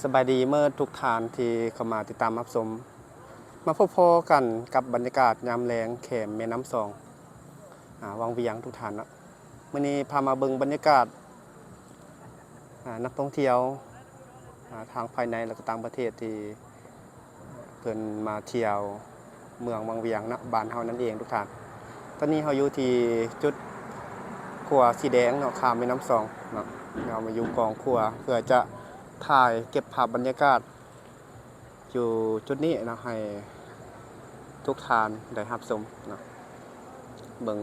ສະບາຍດີເໝິດທຸກທ່ານທີ່ເຂົ້າມາຕິດຕາມຮັບຊົມ. ມາພົບພໍ້ກັນກັບບັນຍາກາດຍາມແລງແຄມແມ່ນ້ຳຊອງ ອາ ວັງວຽງທຸກທ່ານເນາະ. ມື້ນີ້ພາມາເບິ່ງບັນຍາກາດ ອາ ນັກທ່ອງທ່ຽວ ອາ ທາງພາຍໃນ ແລະ ກໍຕ່າງປະເທດທີ່ ເພິ່ນມາທ່ຽວເມືອງວັງວຽງເນາະ ບ້ານເຮົານັ້ນເອງທຸກທ່ານ. ຕອນນີ້ເຮົາຢູ່ທີ່ຈຸດຂົວສີແດງເນາະ ຂ້າມແມ່ນ້ຳຊອງເນາະ. ເຮົາມາຢູ່ກອງຂົວເພື່ອຈະຖ່າຍເກັບພາບບັນຍາກາດຢູ່ຈຸດນີ້ເນາະ ໃຫ້ທຸກທ່ານໄດ້ຮັບຊົມເນາະ. ເບິ່ງ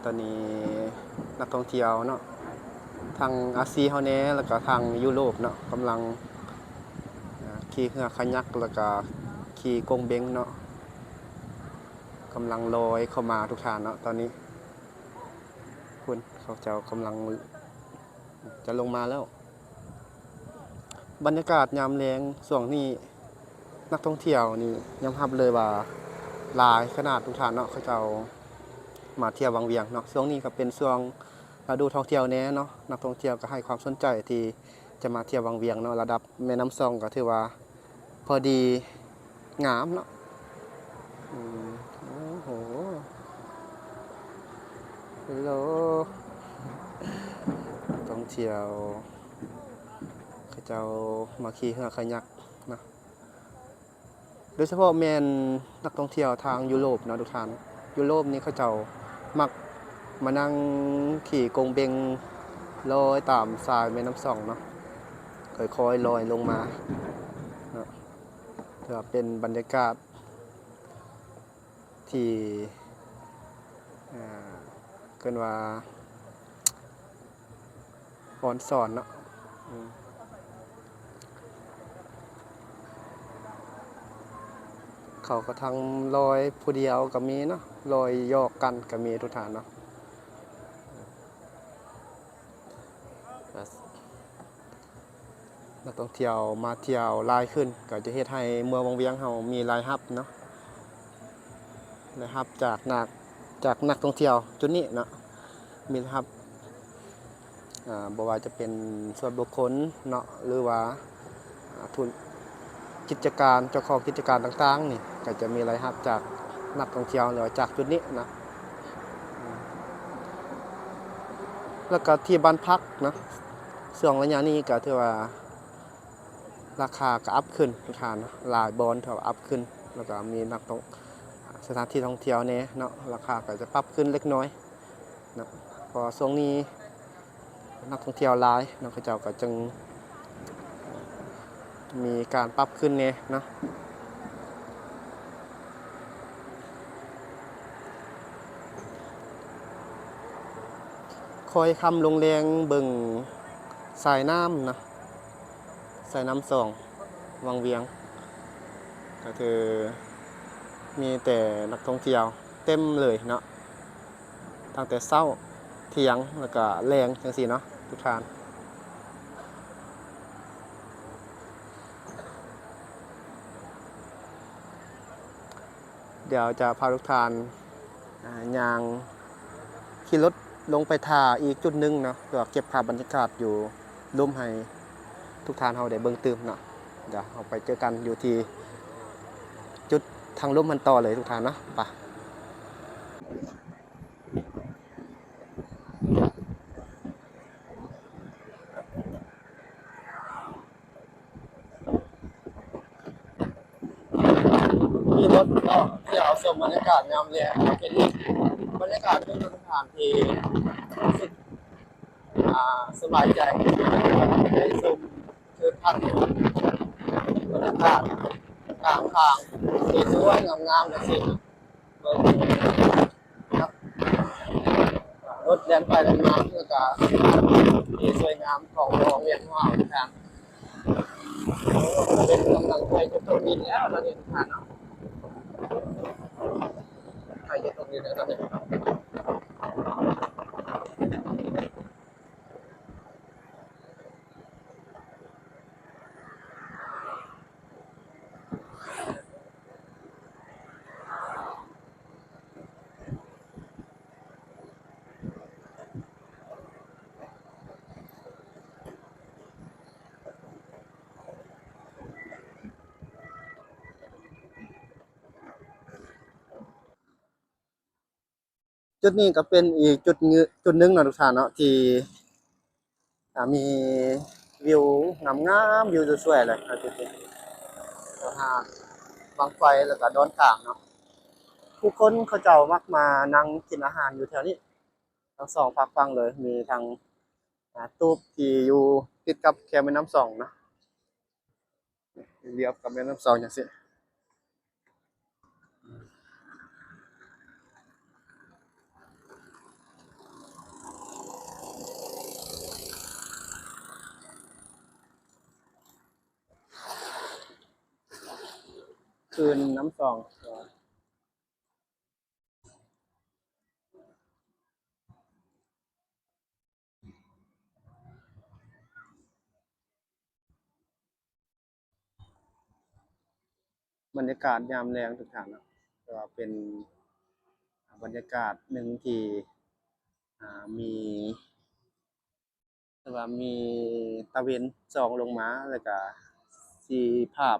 ຕອນນີ້ນັກທ່ອງທ່ຽວເນາະ ທາງອາຊີເຮົາແດ່ ແລ້ວກະທາງຢູໂຣບເນາະ ກຳລັງ ອາ ຂີ່ເຮືອຄາຍັກ ແລ້ວກະຂີ່ກົງເບັງເນາະ ກຳລັງລອຍເຂົ້າມາທຸກທ່ານເນາະ. ຕອນນີ້ພຸ້ນ ເຂົາເຈົ້າກຳລັງຈະລົງມາແລ້ວ. ບັນຍາກາດຍາມແລງຊ່ວງນີ້ ນັກທ່ອງທ່ຽວນີ້ຍອມຮັບເລີຍວ່າຫຼາຍຂະໜາດທຸກທ່ານເນາະ ເຂົາເຈົ້າມາທ່ຽວວັງວຽງເນາະ. ຊ່ວງນີ້ກໍເປັນຊ່ວງລະດູທ່ອງທ່ຽວແດ່ເນາະ ນັກທ່ອງທ່ຽວກໍໃຫ້ຄວາມສົນໃຈທີ່ຈະມາທ່ຽວວັງວຽງເນາະ. ລະດັບແມ່ນ້ຳຊອງກໍຖືວ່າພໍດີງາມເນາະ. ອືມ ໂອ້ໂຫ ເຮັລໂລ ນັກທ່ອງທ່ຽວ ເຂົາເຈົ້າມາຂີ່ເຮືອຄາຍັກເນາະ ໂດຍສະເພາະແມ່ນນັກທ່ອງທ່ຽວທາງຢູໂຣບເນາະທຸກທ່ານ. ຢູໂຣບນີ້ເຂົາເຈົ້າມັກມານັ່ງຂີ່ກົງເບັງລອຍຕາມຊາຍແມ່ນ້ຳຊອງເນາະ ຄ່ອຍໆລອຍລົງມາເນາະ. ຖືວ່າເປັນບັນຍາກາດ ທີ່ ເອີ່ ເອີ້ນວ່າອອນຊອນເນາະ ອືມ ເຂົາກໍທັງລອຍຜູ້ດຽວກໍມີເນາະ ລອຍຢອກກັນກໍມີທຸກທ່ານເນາະ. ນັກທ່ອງທ່ຽວມາທ່ຽວຫຼາຍຂຶ້ນ ກໍຈະເຮັດໃຫ້ເມືອງວັງວຽງເຮົາມີລາຍຮັບເນາະ ລາຍຮັບຈາກນັກ ຈາກນັກທ່ອງທ່ຽວຈຸດນີ້ເນາະ ມີລາຍຮັບ ອາ ບໍ່ວ່າຈະເປັນສ່ວນບຸກຄົນເນາະ ຫຼືວ່າ ອາ ທຸ ກິດຈະການ ເຈົ້າຂອງກິດຈະການຕ່າງໆນີ້ ກໍຈະມີລາຍຮັບຈາກນັກທ່ອງທ່ຽວ ຫຼືວ່າຈາກຈຸດນີ້ນະ. ແລ້ວກໍທີ່ບ້ານພັກນະ ຊ່ວງໄລຍະນີ້ກໍຖືວ່າລາຄາກໍອັບຂຶ້ນທຸກທ່ານເນາະ ຫຼາຍບ່ອນຖືວ່າອັບຂຶ້ນ ແລ້ວກໍມີນັກທ່ອງ ສະຖານທີ່ທ່ອງທ່ຽວແດ່ເນາະ ລາຄາກໍຈະປັບຂຶ້ນເລັກນ້ອຍເນາະ ເພາະວ່າຊ່ວງນີ້ ນັກທ່ອງທ່ຽວຫຼາຍເນາະ ເຂົາເຈົ້າກໍຈຶ່ງມີການປັບຂຶ້ນແດ່ເນາະ. ຄ່ອຍຄ່ຳລົງແລງເບິ່ງສາຍນ້ຳເນາະ ສາຍນ້ຳຊອງວັງວຽງ ກໍຄືມີແຕ່ນັກທ່ອງທ່ຽວເຕັມເລີຍເນາະ. ຕັ້ງແຕ່ເຊົ້າ ທ່ຽງ ແລ້ວກະແລງ ຈັ່ງຊີ້ເນາະທຸກທ່ານ. ດຽວຈະພາທຸກທ່ານ ອາ ຍ່າງຂີ່ລົດລົງໄປຖ້າອີກຈຸດໜຶ່ງເນາະ ເພື່ອເກັບພາບບັນຍາກາດຢູ່ລຸ່ມໃຫ້ທຸກທ່ານເຮົາໄດ້ເບິ່ງຕື່ມເນາະ. ດຽວເຮົາໄປເຈີກັນຢູ່ທີ່ຈຸດທາງລຸ່ມຫັ້ນຕໍ່ເລີຍທຸກທ່ານເນາະ. ໄປ. ຂີ່ລົດເນາະ ທ່ຽວຊົມບັນຍາກາດຍາມແລງ ເປັນອີກບັນຍາກາດໜຶ່ງເນາະ ສະຖານທີ່ຮູ້ສຶກ ອາ ສະບາຍໃຈ ໄດ້ຊົມທິວທັດ ບັນຍາກາດກາງທາງທີ່ສວຍງາມໆ ຈັ່ງຊີ້ເນາະ. ເບິ່ງເນາະ ລົດແລ່ນໄປແລ່ນມາ ແລ້ວກະທີ່ສວຍງາມຂອງເມືອງວຽງຂອງເຮົານະ. ເປັນກຳລັງໃກ້ຈະຕົກດິນແລ້ວຕອນນີ້ທຸກທ່ານເນາະ ໃກ້ຈະຕົກດິນແລ້ວຕອນນີ້. ເ ຈຸດນີ້ກໍເປັນອີກຈຸດໜຶ່ງ ຈຸດໜຶ່ງເນາະທຸກທ່ານເນາະ ທີ່ ອ່າ ມີວິວງາມໆ ວິວສວຍໆ ເລີຍເນາະ ຈຸດນີ້ ຫາດບັ້ງໄຟ ແລ້ວກໍດອນກາງເນາະ. ຜູ້ຄົນເຂົາເຈົ້າມັກມານັ່ງກິນອາຫານຢູ່ແຖວນີ້ ທັງສອງຟາກຝັ່ງເລີຍ ມີທັງ ອ່າ ຕູບທີ່ຢູ່ຕິດກັບແຄມແມ່ນ້ຳສອງເນາະ ລຽບກັບແມ່ນ້ຳສອງຈັ່ງຊີ້. ຄືນນ້ຳສອງ. ບັນຍາກາດຍາມແລງທຸກທ່ານເນາະ ແຕ່ວ່າເປັນບັນຍາກາດໜຶ່ງທີ່ ອ່າ ມີ ແຕ່ວ່າມີຕາເວັນສ່ອງລົງມາ ແລ້ວກະສີພາບ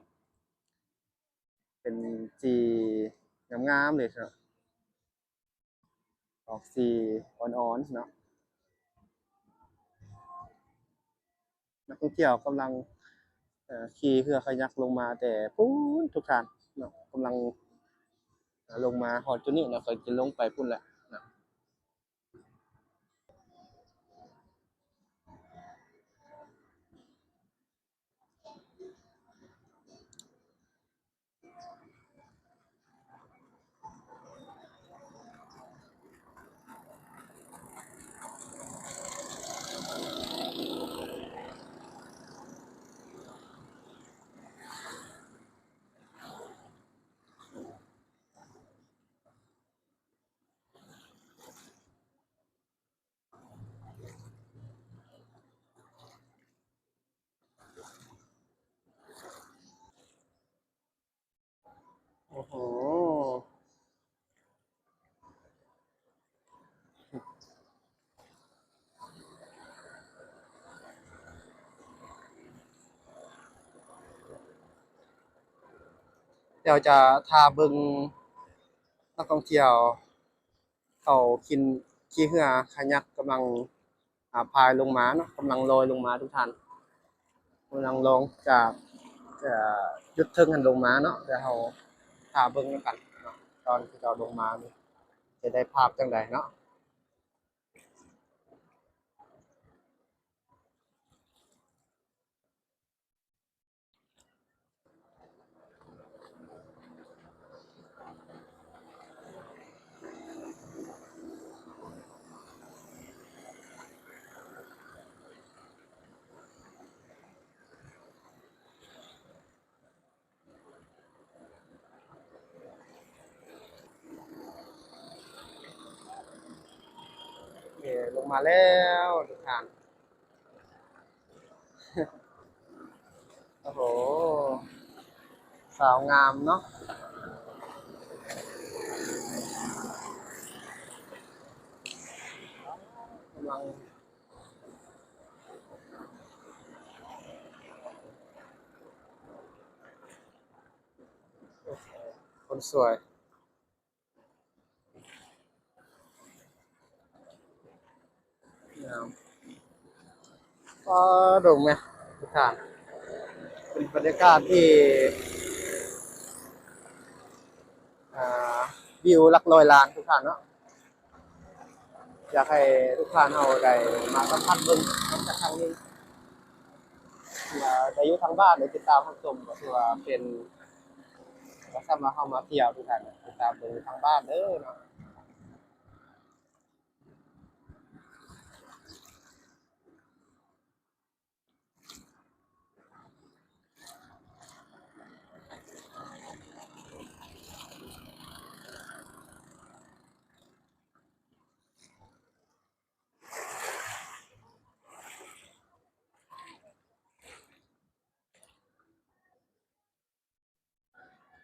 ເປັນສີງາມໆເລີຍເນາະ ອອກສີອ່ອນໆເນາະ. ນັກທ່ອງທ່ຽວກຳລັງ ເອີ ຂີ່ເຮືອຄາຍັກລົງມາແຕ່ພຸ້ນທຸກທ່ານເນາະ ກຳລັງ ເອີ ລົງມາຮອດຈຸດນີ້ເນາະ ກໍຈະລົງໄປພຸ້ນແຫຼະເນາະ. ໂອ້ໂຫ ດຽວຈະພາເບິ່ງນັກທ່ອງທ່ຽວ ເຂົາຂີ່ ຂີ່ເຮືອຄາຍັກກຳລັງ ອ່າ ພາຍລົງມາເນາະ ກຳລັງລອຍລົງມາທຸກທ່ານ ກຳລັງລອຍຈາກ ເອີ ຈຸດເທິງຫັ້ນລົງມາເນາະ. ດຽວເຮົາຖ້າເບິ່ງນຳກັນເນາະ ຕອນທີ່ເຂົາລົງມານີ້ຈະໄດ້ພາບຈັ່ງໃດເນາະ. ເອີ ລົງມາແລ້ວທຸກທ່ານ. ໂອ້ໂຫ ສາວງາມເນາະ ກຳລັງ ຄົນສວຍ. ງາມ ປ້າ ດົງແມະ ທຸກທ່ານ ເປັນບັນຍາກາດທີ່ ອ່າ ວິວຫຼັກຮ້ອຍລ້ານ ທຸກທ່ານເນາະ. ຢາກໃຫ້ທຸກທ່ານເຮົາໄດ້ມາສຳຜັດເບິ່ງນຳກັນຄັ້ງໜຶ່ງ ແລະ ໄດ້ຢູ່ທາງບ້ານໄດ້ຕິດຕາມຮັບຊົມ ກໍຖືວ່າເປັນ ກໍສາມາດເຮົາມາທ່ຽວຄືກັນ ຕິດຕາມເບິ່ງທາງບ້ານເດີເນາະ.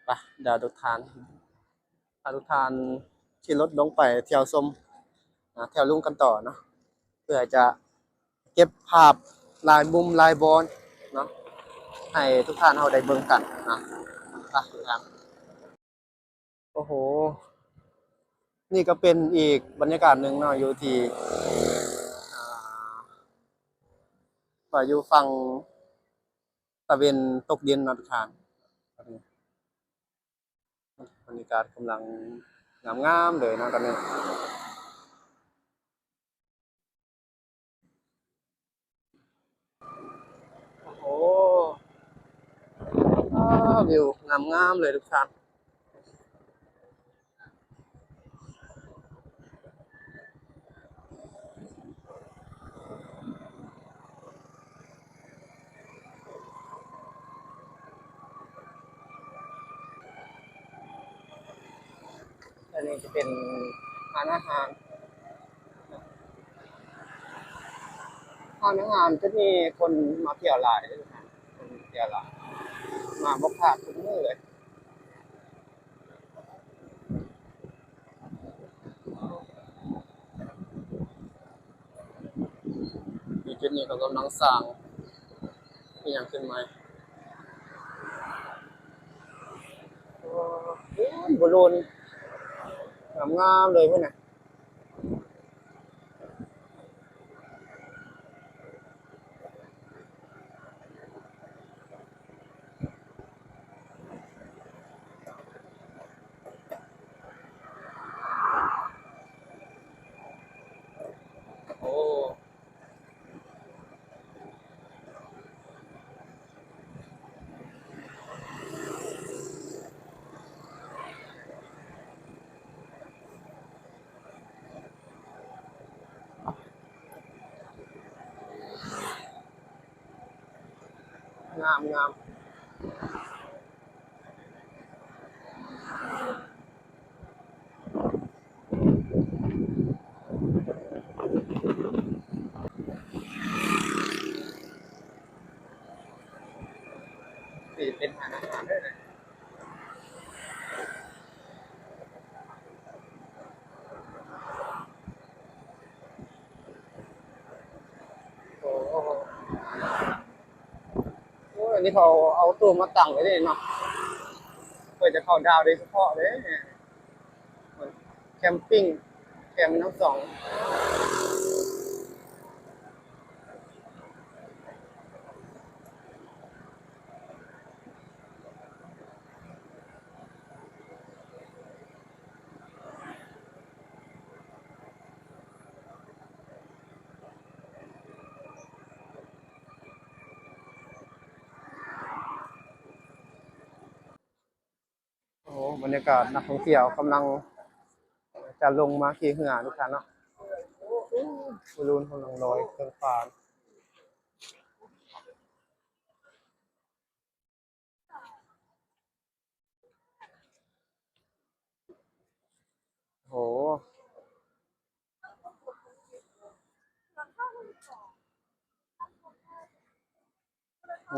ໄປ ດຽວທຸກທ່ານ ພາທຸກທ່ານຂີ່ລົດລົງໄປທ່ຽວຊົມ ອ່າ ແຖວລຸ່ມກັນຕໍ່ເນາະ ເພື່ອຈະເກັບພາບຫຼາຍມຸມຫຼາຍບ່ອນເນາະ ໃຫ້ທຸກທ່ານເຮົາໄດ້ເບິ່ງກັນເນາະ. ໄປທຸກທ່ານ. ໂອ້ໂຫ ສ ນີ້ກໍເປັນອີກບັນຍາກາດໜຶ່ງເນາະ ຢູ່ທີ່ ອ່າ ວ່າຢູ່ຝັ່ງຕາເວັນຕົກດິນເນາະທຸກທ່ານ. ບັນຍາກາດກຳລັງງາມໆເລີຍເນາະຕອນນີ້. ໂອ້ ວ້າວ ວິວງາມໆເລີຍທຸກທ່ານ. ອັນນີ້ຈະເປັນຮ້ານອາຫານ ຮ້ານອາຫານຈຸດນີ້ຄົນມາທ່ຽວຫຼາຍເດ້ ຄົນທ່ຽວຫຼາຍ ມາບໍ່ຂາດທຸກມື້ເລີຍ. ຢູ່ຈຸດນີ້ເຂົາກຳລັງສ້າງອີ່ຫຍັງຂຶ້ນໃໝ່. ໂອ້ ບອລລູນງາມໆເລີຍພຸ້ນນະ. ໂອ້ ງາມໆ. ນີ້ເປັນຮ້ານອາຫານເດີ. ໂອ້ ໂອ້ຍ ອັນນີ້ເຂົາເອົາຕູ້ມາຕັ້ງໄວ້ເດ້ເນາະ ເພື່ອຈະເຂົ້າດາວໂດຍສະເພາະເດ້. ແຄມປິງ ແຄມນ້ຳສອງ. ໂອ້ ບັນຍາກາດນັກທ່ອງທ່ຽວກຳລັງຈະລົງມາຂີ່ເຮືອທຸກທ່ານເນາະ. ບອລລູນກຳລັງລອຍເທິງຟ້າ. ໂອ້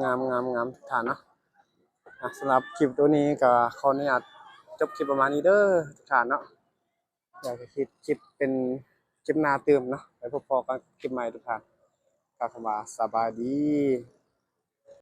ງາມໆໆ ທຸກທ່ານເນາະ. ອ່ະ ສຳລັບຄລິບໂຕນີ້ກໍຂໍອະນຸຍາດຈົບຄລິບປະມານນີ້ເດີທຸກທ່ານເນາະ. ດຽວຈະເຮັດຄລິບເປັນຄລິບໜ້າຕື່ມເນາະ. ໄປພົບພໍ້ກັນຄລິບໃໝ່ທຸກທ່ານ. ກ່າວຄຳວ່າສະບາຍດີ.